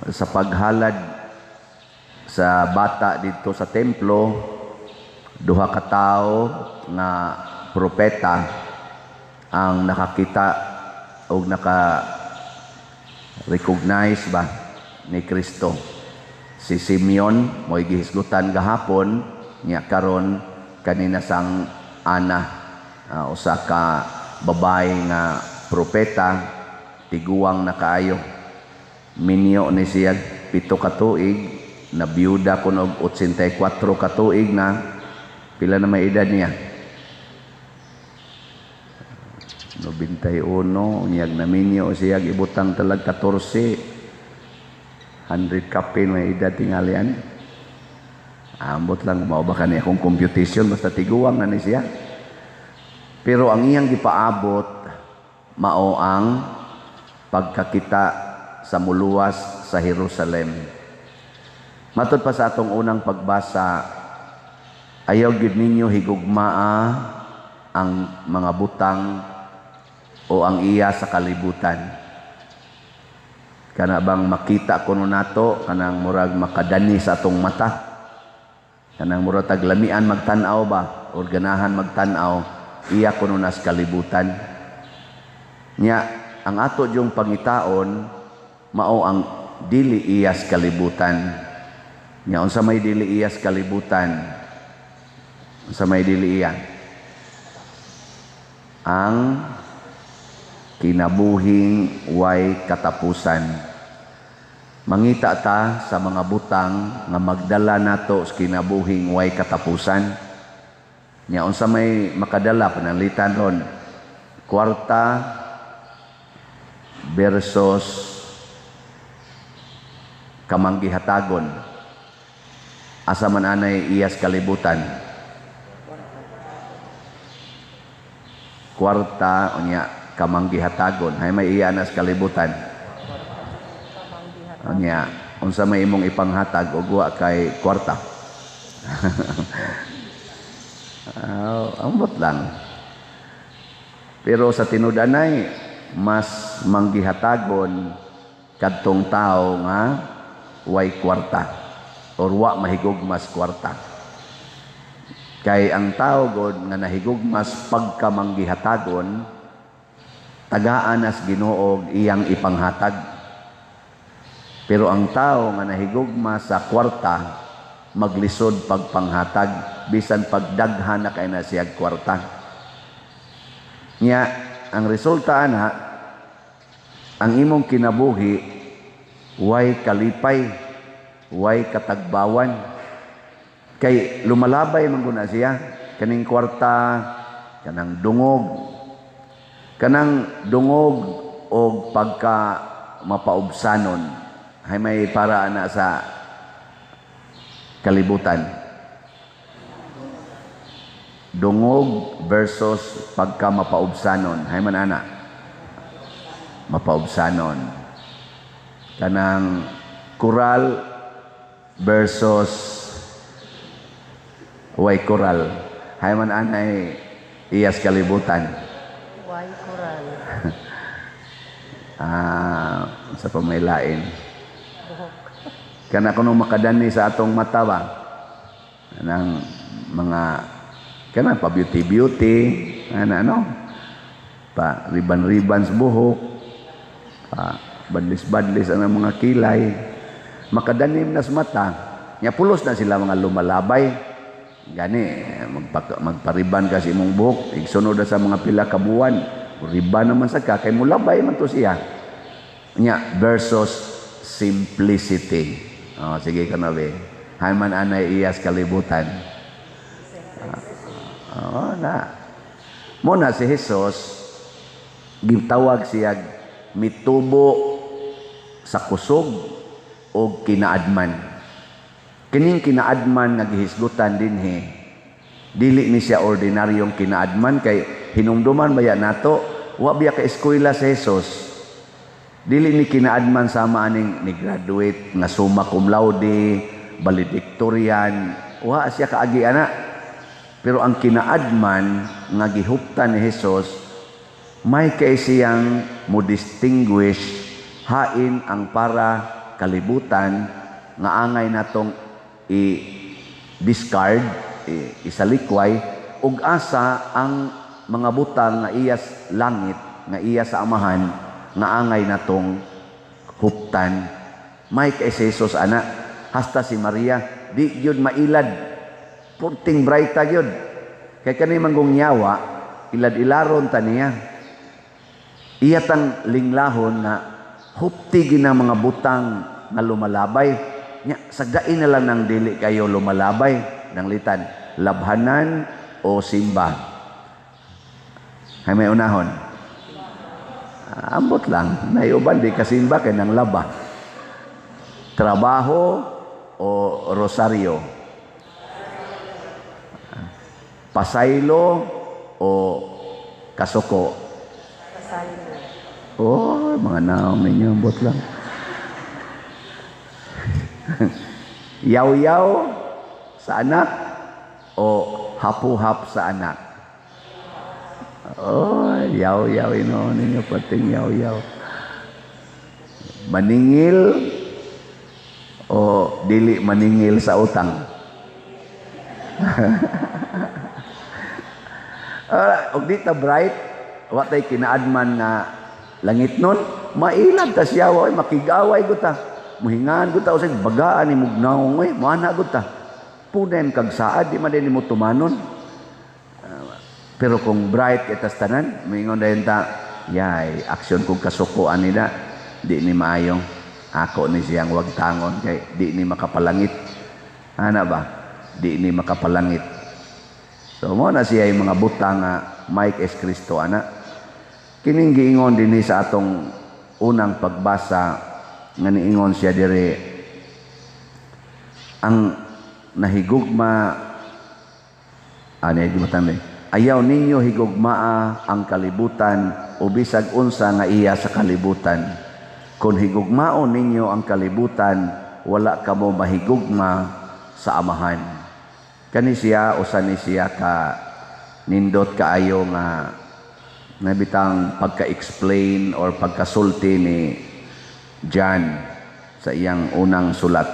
Sa paghalad sa bata didto sa templo, duha ka tawo nga propeta ang nakakita og naka recognize ba ni Kristo. Si Simeon, mo'y gihisgutan gahapon, nya karon kanina sang Ana, usa ka babae nga propeta, tiguang na kaayo. Minyo ni siya 7 ka tuig, nabiyuda kuno og 84 ka tuig na. Pila na may edad niya? 91, unyag naminyo siya, ibutang talag 14, 100 kapin may edad tingalian. Ambot lang, mao ba kani akong computation, basta tiguang na ni siya. Pero ang iyang gipaabot mao ang pagkakita sa muluwas sa Jerusalem. Matod pa sa atong unang pagbasa, ayaw gyud ninyo higugmaa ang mga butang o ang iya sa kalibutan. Kana bang makita kuno nato, kanang murag makadani sa atong mata. Kanang murag taglamian magtan-aw ba or ganahan magtan-aw, iya kuno nas kalibutan. Nya ang ato yung pangitaon mao ang dili iyas kalibutan. Nya unsa may dili iyas kalibutan? Unsa may dili iya? Ang kinabuhing way katapusan. Mangita ta sa mga butang nga magdala nato sa kinabuhing way katapusan. Nya unsa may makadala? Pananglitan ron, kwarta versus kamanggihatagon. Asa man anay iyas kalibutan? Kwarta unya kamanggihatagon. Hay may iya nas kalibutan? Unya unsa may imong ipanghatag og wa kay kwarta? Ambot lang. Pero sa tinud-anay, mas manggihatagon kadtong tao nga way kwarta or wa mahigugmas kwarta. Kay ang tao god nga nahigugmas pagkamanggihatagon, tagaan as Ginoo iyang ipanghatag. Pero ang tao nga nahigugma sa kwarta, maglisod pagpanghatag bisan pagdaghan na kay na siya kwarta. Nya ang resulta ana, ang imong kinabuhi way kalipay, way katagbawan. Kay lumalabay man guna siya kaning kwarta, kanang dungog. Kanang dungog og pagka mapaubsanon, hay may para ana sa kalibutan? Dungog versus pagka mapaubsanon, hay man ana? Mapaubsanon. Kanang koral versus way koral, hay man anay iyas kalibutan? Way koral. Sa pamailain. Buhok. Kana kuno makadani sa atong mata ba? Kanang mga kana pa beauty beauty, ana ano? Pa riban-riban sa buhok, pa badlis-badlis ang mga kilay. Makadanim na sa mata. Nya pulos na sila mga lumalabay. Gani magpariban ka sa imong buhok, igsunod na sa mga pila ka buwan. Riban naman sa ka kay mulabay man to siya. Nya versus simplicity. Oh, sige ka na be. Hay man anay iyas kalibutan? Oh, na. Mo na si Jesus gitawag siya mitubo sa kusog o kinaadman. Kining kinaadman nga gihisgutan dinhi, dili ni siya ordinaryong kinaadman, kay hinumduman baya nato, wa biya ka eskwela si Jesus. Dili ni kinaadman sama aning ni graduate nga summa cum laude, valedictorian, wa siya kaagi ana. Pero ang kinaadman nga gihuptan ni Jesus, may kay siyang mo distinguish hain ang para kalibutan nga angay natong i-discard, isalikway, ug asa ang mga butang nga iya sa langit, nga iya sa Amahan, nga angay natong huptan. May kay si Jesus ana, hasta si Maria di gyud mailad, purting brighta gyud. Kay kani manggong yawa, ilad-ilaron ta niya. Iya tang linglahon nga hupti gina mga butang nga lumalabay. Nya sagdain na lang nang dili kayo lumalabay nang litan, labhanan o simba. Hay may unahon. Ambot lang, naiuban di kasimba kay nang laba. Trabaho o rosaryo? Pasaylo o kasuko? Pasaylo. Oh, mga naong ninyo, ambot lang. Yaw-yaw sa anak o hapuhap sa anak? Oh, yaw-yaw inoon ninyo, pating yaw-yaw. Maningil o dili maningil sa utang? Og di ta bright, wa tay kinaadman nga langit nun, mailad ta siya, oy, makigaway gud ta. Muhingaan gud ta usag bagaan ni mugnaong, oy, moana gud ta. Punem kag saad, di man din nimo tumanon. Pero kung bright kay tas tanan, moingon dayon ta, yay, aksyon kog kasukoan nila, di ni maayo. Ako ni siyang wag tangon kay di ni makapalangit. Ana ba? Di ni makapalangit. So mo na siya yung mga butang nga Mike S. Cristo ana. Kining giingon dinhi sa atong unang pagbasa nga niingon siya diri, ang nahigugma ani gibutan ni, ayaw ninyo higugmaa ang kalibutan o bisag unsa nga iya sa kalibutan. Kung higugmaon ninyo ang kalibutan, wala kamo mahigugma sa Amahan. Kani siya usa ni siya ka nindot kaayo nga nabitang pagka-explain or pagkasulti ni John sa iyang unang sulat.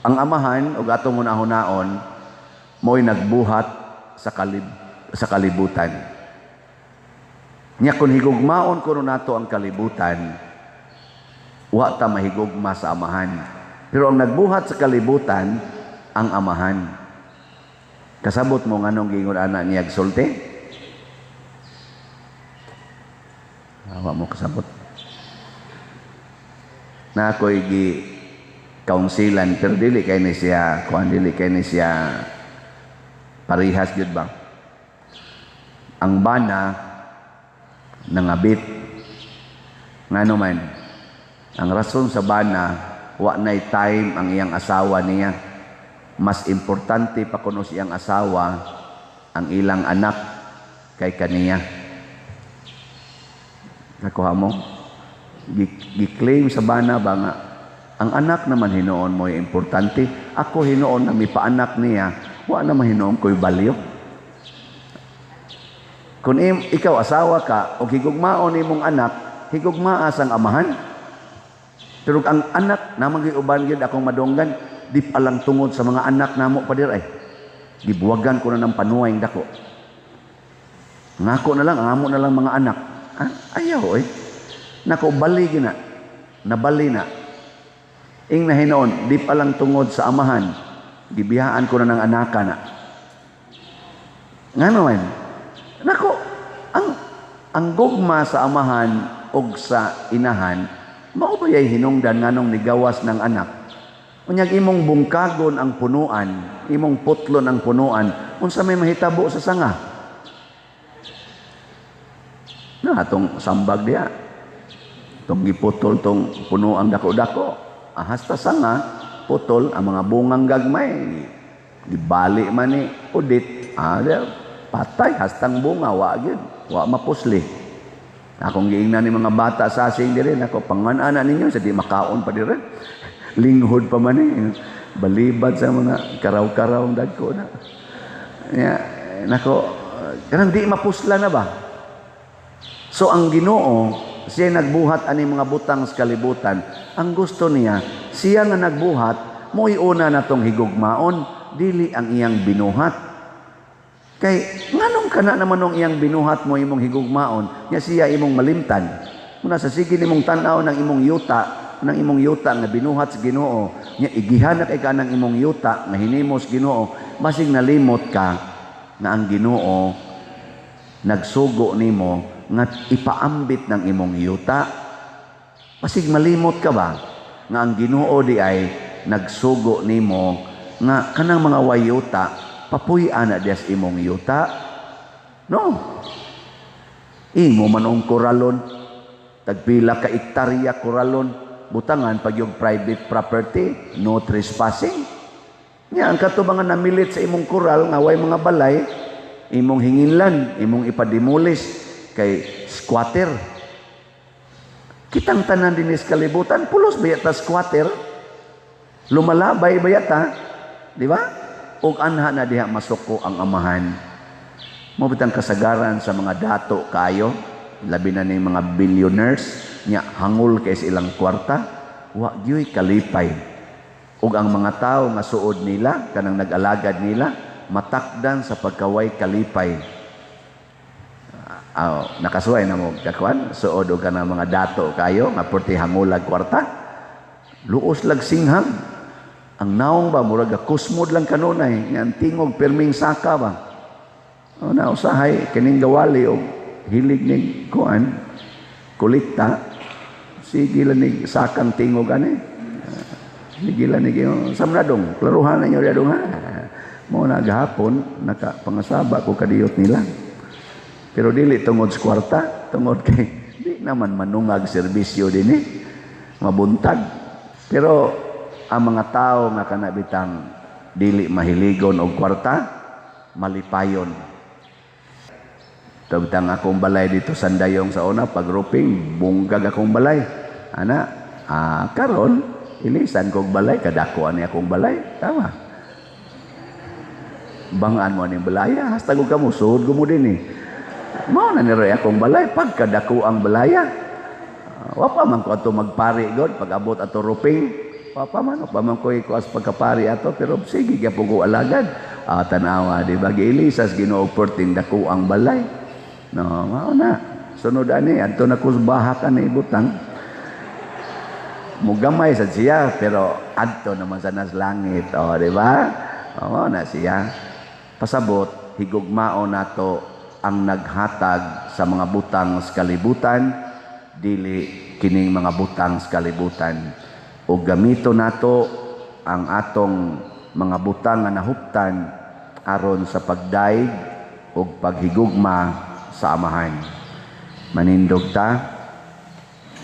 Ang Amahan ug atong hunahunahon mo'y nagbuhat sa kalibutan. Nya kung higugmaon kuno nato ang kalibutan, wa ta mahigugma sa Amahan. Pero ang nagbuhat sa kalibutan, ang Amahan. Kasabot mo nganong giingon ana niya sulti? Wa mo kasabot. Na ako'y gi kaunsilan pero dili kay ni siya, kuan dili kay ni siya parihas gyud ba. Ang bana nangabit. Ngano man, ang rason sa bana, wa nay time ang iyang asawa niya. Mas importante pa kuno siyang asawa ang ilang anak kay kaniya. Nakuha mo? Gi-claim sa bana ba nga ang anak naman hinuon mo importante. Ako hinuon na mipaanak niya, wa naman hinuon ko'y value. Kung ikaw asawa ka o higugmaon nimong anak, higugmaa sang amahan. Pero ang anak namang giuban gyud akong madunggan, di pa lang tungod sa mga anak namo pa dir ay. Gibuwagan ko na ng panuway dako. Ngako na lang, ang amo na lang mga anak. Ah, ayaw eh. Nako, bali gina. Nabali na. Ing na hinoon, di pa lang tungod sa amahan, gibiyaan ko na ng anaka na. Nga naman, nako, ang gugma sa amahan og sa inahan, mao ba yay hinungdan nganong nigawas ng anak? Unyag imong bungkagon ang punuan, imong putlon ang punuan, unsa may mahitabo sa sanga? Na atong sambag diha. Tong giputol tong punuang dako-dako. Hasta sanga putol ang mga bungang gagmay. Gibali man ni udit. Patay hastang bunga wa gyud, wa mapusli. Akong giingnan ni mga bata sa asing diri nako pangan-ana ninyo sa di makaon pa diri. Linghod pa man eh. Balibad sa mga karaw-karaw ang dagko na. Ya, nako, kanang di mapusla na ba? So ang Ginoo Siya nagbuhat ani mga butang sa kalibutan. Ang gusto niya, siya nga nagbuhat, mo'y una natong higugmaon, dili ang iyang binuhat. Kay nganong kana naman nung iyang binuhat mo imong higugmaon, nya siya imong malimtan? Muna sa sige nimong tan-aw ng imong yuta, ng imong yuta nga binuhat sa Ginoo, nya igihan na kay ka ng imong yuta nga hinimos Ginoo, basig nalimot ka nga ang Ginoo nagsugo nimo nga ipaambit ng imong yuta. Basig malimot ka ba nga ang Ginoo di ay nagsugo nimo nga kanang mga wayuta papuy-an na diya sa imong yuta? No. Imo man ang koralon, tagpila ka ektarya koralon, butangan pag yung private property, no trespassing. Nya ang kato mga namilit sa imong koral nga way mga balay, imong hinginlan, imong ipa-demolish kay squatter. Kitang tanan dinhi sa kalibutan, pulos ba yata squatter? Lumalabay ba yata? Di ba? Ug anha na diha masuko ang Amahan. Mo bitang kasagaran sa mga dato kayo, labi na ning mga billionaires, nya hangol kay sa ilang kwarta, wa gyoy kalipay. Ug ang mga tao nga suod nila, kanang nag-alagad nila, matakdan sa pagkaway kalipay. Nakasuway na mo kakuan, suod og kanang mga dato kayo nga perti hangulag kwarta. Luos lag singhag. Ang naong ba murag kusmod lang kanunay, nga ang tingog pirming saka ba. O na usahay kining gawali og hilig ni kuan kolekta, sige lang ni sakang tingog ani. Sige lang ni samnadong, klaruhan ninyo diya dong ha. Mo na gahapon nakapangasaba ko kadiyot nila. Pero dili tungod sa kwarta, tungod kay di naman manungag serbisyo dinhi, mabuntag. Pero ang mga tao nga kana bitang dili mahiligon og kwarta, malipayon. Tabtang akong balay dito sandayong sa una, pagruping, bunggag akong balay. Ana, karon ilisan kog balay, kadako ani akong balay. Tama. Bangaan mo aning balaya, hasta ko kamo, suod ko mo din eh. Mao na ni Roy akong balay, pagkadako ang balaya. Wa pa man ko ato magpari god, pag abot ato ruping. Wa pa man ko ikuas pagkapari ato, pero sige gyapon ko alagad. Tanawa, di ba, giilisas Ginoo perting dako ang balay. No, mao na. Sunod ani, adto na ko sa bahak ani ibutang. Mugamay sad siya, pero adto naman sa nas langit. O, di ba? O, mao na siya. Pasabot, higugmao nato ang naghatag sa mga butang sa kalibutan, dili kining mga butang sa kalibutan. O gamito nato ang atong mga butang nga nahuptan aron sa pagdayeg o paghigugma sa Amahan. Manindog ta.